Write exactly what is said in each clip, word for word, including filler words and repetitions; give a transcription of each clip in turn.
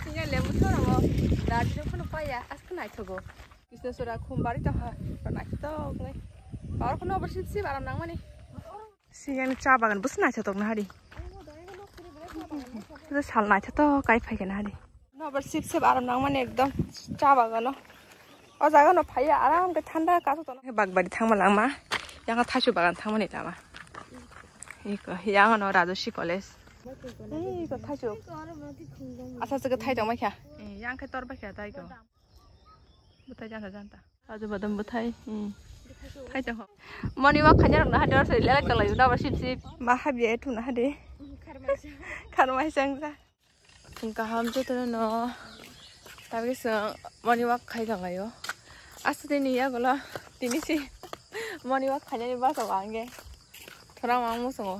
Sini lembu thoro mo. Darjeeling phano paya, aste naithogo. Kisna sura khum bari tongkha, naithotok nai. Power khun over sip sip aram nangmani. Sini cha bagan bus naithotok na hari. Sal naithotok kai phai kena hari. Nobar sip sip aram nangmani ekdom cha bagano. O jaga no phaiya aram ke thanda kaso tono. Bagbari thangma langma. Yang thaisu bagan thangmani lama. Iko yang no Rajoshi College. Iko thaisu. Asa se thai tong mai kha. Yang ke tor bai kha tai ko. Butai janta janta. Kaju badam butai. Thai tong. Moni wak khanya rok na hadi or se lelak tong lai na ba sip sip. Ma habi etu na hadi. Kharmai sang ja. Phung kaham jotono no. Tabuk se moni wak khai tonglaio. Aste tini yagulo tini si moni wak khainani basa o angge. Thora mang musungo.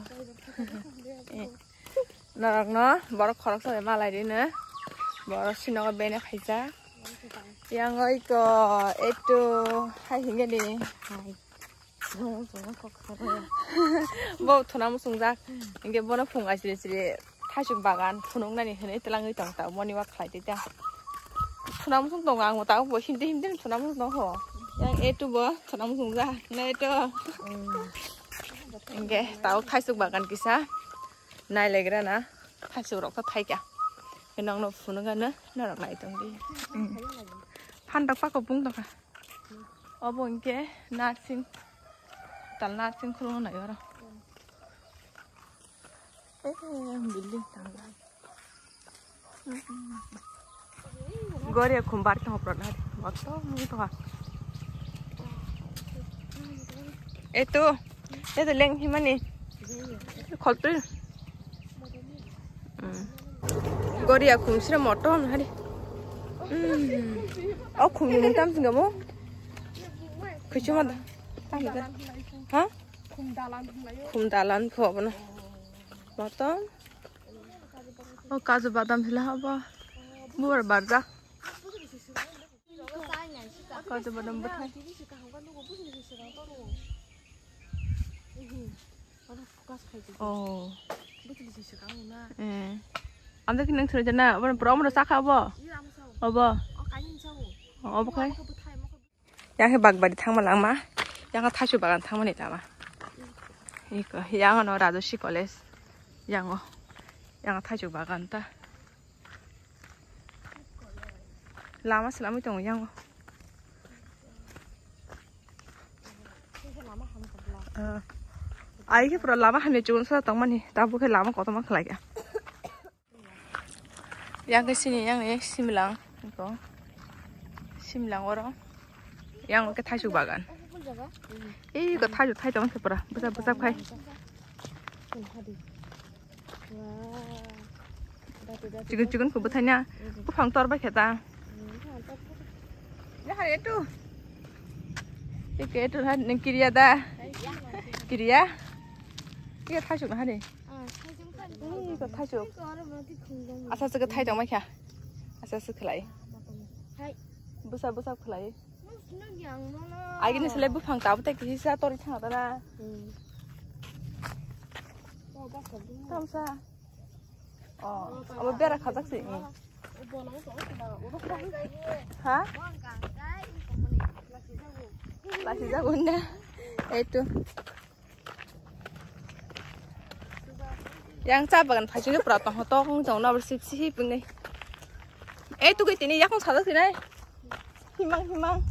Norokno borok khoroksa bai malai rino. Borok sinogo bene khaijak. Yang oi ko eto hai hingeni. Bo thuna musungjak. Hinkhe bono phung aisri sri thaisuk bagan phunuknani hinwi twlangwi tong ta moni wak khlai tei ta. Thuna musung tongo ang bo tabuk bo himdi himdi thuna musung tongo. Yang etu bo thuna musungjak na etu. Hinkhe tabuk thaisuk bagan kisa nailegra na thaisuk rok kha thaika. Nokno phunukgano norok nai tongdi. Phan rok pako bung tongkha. Obo hinkhe nursing, tal nursing khulumnai oro. Eh, building tangla. Gori khum bar tong pro na, motom tong. Eto, eto leng himani. Khol tu. Gori khum sira motom hari. O khum ni mung tam singa mo. Khuchuma da. Ha? Khum dalan phu abono. Motom. O kaju badam hila habo. Bubar barja. Kaju badam buthai. Oh. Eh. Amda kini nang sura jana, abang pura amda saka abo. Abo. Abo kai. Yang khe Bagbari thangma langma, yang khe Thaichuk bagan thangmani lama. Iko, yang no Rajoshi College, yang o, yang Thaichuk bagan ta. Lama selamwi tongo yang o. Ah. Ai khe pura lama hamya chukun sa tongmani, tabuk khe lama kotorma khlai kha. Yang ke sini yang ni simlang ko. Simlang oro. Yang ke Thaichuk bagan. Ei ko Thaichuk thai tong ke pura. Besap besap khai. Chicken chicken ko bethai na. Ko phang tor ba kheta. Ya hari itu. Ike itu hari neng kiriya da. Kiriya. Iya Thaichuk hari. Ih, ko Thaichuk. Asa se ko thai tong mai kha. Asa se khlai. Busa busa khlai. Agini sele buphang tabuk tei kisa tori thang ta na. Tamsa. Oh, abo bera khajak se. Ha? Lasi jago na. Itu. Yang cha bagan phaichino pura tong tong jong na sip sip ngai. Eh tu tini yakung sada sinai. Himang himang.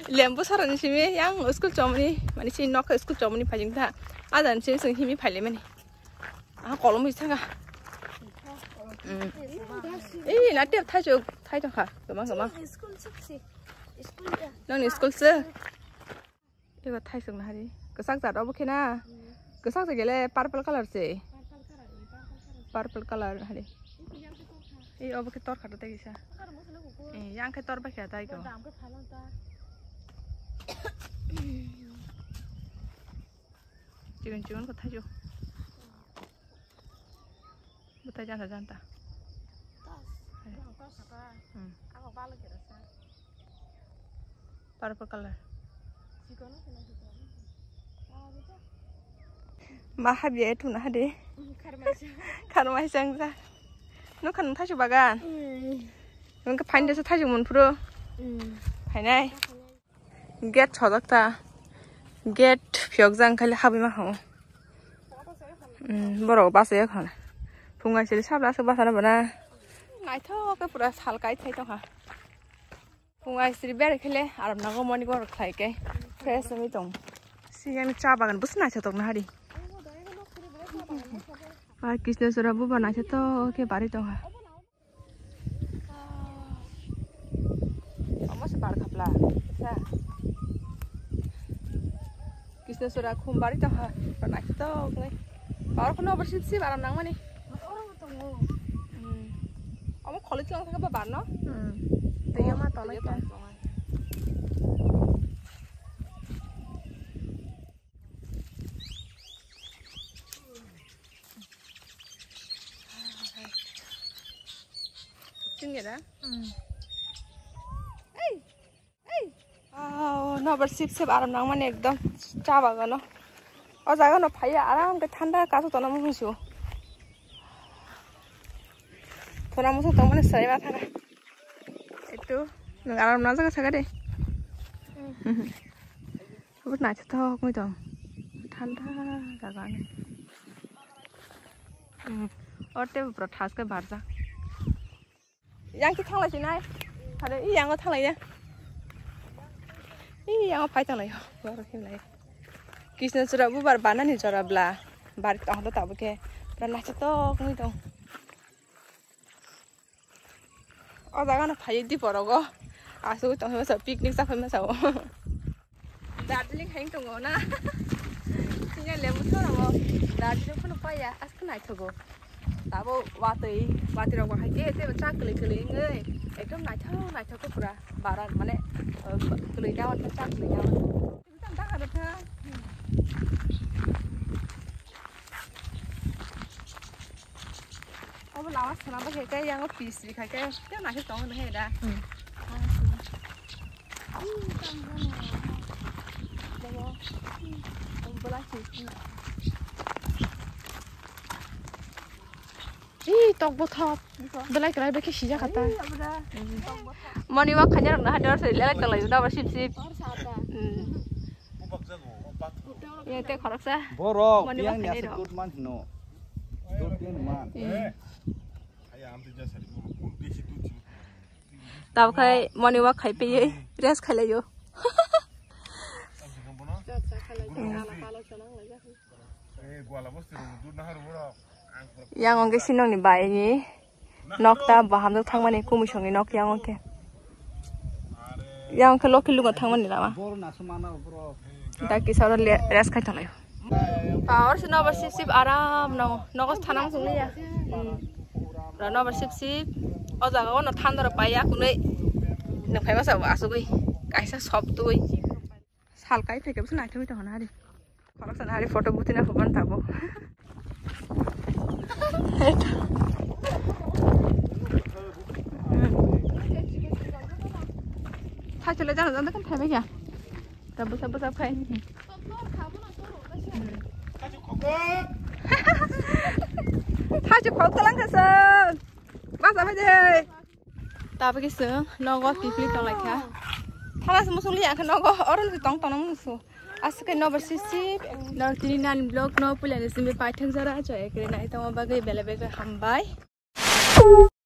Lembu sarani simi yang school chomni mani si nok school chomni phaiching tha. Adan si sing himi phaile mani. Ah kolom hi thanga. Eh na tep thai chok thai tong kha. Gama gama. Nang ni school se. Ego thaisok na hari. Kwchak jat obo khe na. Kwchak se gele purple color se. Purple color hari. Ei obo khe tor kha tei kisa. Ei yang khe tor bai kha tai ko. Chigon chigon ko thajo. Butai janta janta. Purple color. Ma habia itu na hade. Kharmai sang ja. Nukha nung thaisuk bagan? Hmm. Nungkha phaindesa thaisuk munphuru? Hmm. Phainai? Gate sojak ta. Gate phiyok jang khaile habwi ma khamu. Hmm, borok bachai kha. Phung aisili sabla aswk bachana bana. Naithok khe pura sal kai thai tongkha. Phung aisili bere khele aram nango moni gor khlai khe fresh wngwi tong. Siyang cha bagan bwswk naithotok na hari. Bai Krishna Chura bubar naithotok khe bari tongha. Omo se bar khapla. Sa. Krishna Chura khum bari tongha. Naithotok ngai. Bar khono bar sip sip aram nangmani. Oro tongo. Hmm. Omo kholi tong thangba bar no? Hmm. Tei ma tolai tong. Chingera? Hmm. Ei! Ei! Wow, nobar sip sip aram nangmani ekdom cha bagano. O jaga no phaiya aram khe thanda kasu tona musu. Tona musu tongmani sai ma thana. Etu nang aram na jaga saga de. Hmm. Naithotok wngwi tong. Thanda jaga ni. Hmm. Orte pura thas khe barjak. Yang khe thanglai sinai. Hare i yango thanglai ya. I yango phai thanglai. Baro khe lai. Krishna Chura bubar banani jora bla. Bari tong do tabuk khe. Pura naithotok wngwi tong. O jaga no phai di porogo. Asugwi tong masa picnic sa phai masa o. Darjeeling hai tongo na. Sini lembu thoro. Darjeeling phano paya. As khe naithogo. Tabo watwi, watwi rok bahai khe tebo cha kwlwi kwlwi wngwi ekdom naithok naithok khe pura bara mane, uh, kwlwi na cha kwlwi na. Obo lama sana ba khe khe yang pis ri kha khe khe naithok tongo he da. Hmm. Ih, tok bothop. Belai kwlai bai khe sijak kha ta. Moni wak khaina rok na ha dor soi lelak tong lai da ba sip sip. Hmm. Ye te khoroksa. Borok moni wak yang khaina ni rok. Good man no. Good man. Hmm. Tabuk khai moni wak khai peyoi rest khai laio. Yang ongke sinong ni bai ni nok ta baham thangmani kumusong ni nok yang ongke. Yang ongke loki lugo thangmani lama. Da kisa oro le-, rest khai tonglaio. Power se nobar sip sip aram no. Nogo thanam sung ya. Hmm. Ra nobar sip sip. O jaga o no thanda ro paiya kunui. Nung phai masa asugui. Kaisa sop tui. Sal kai phai kebsa naithok naithok hona hari. Khorok sana hari photo butina huban tabo. Thai chole jana jana kan phai ya. Ta bwsa bwsa khai. Thachi khok talang kha song. Basa phai de. Tabuk khe song nogo pipli tong lai kha. Thala se musung liya kha nogo oro se tong tong musu. Aswk khe nobar sip sip. Nor tini nani vlog no puila ni simi paithak jora cho ekre nai tongma bagwi bele bele hambai.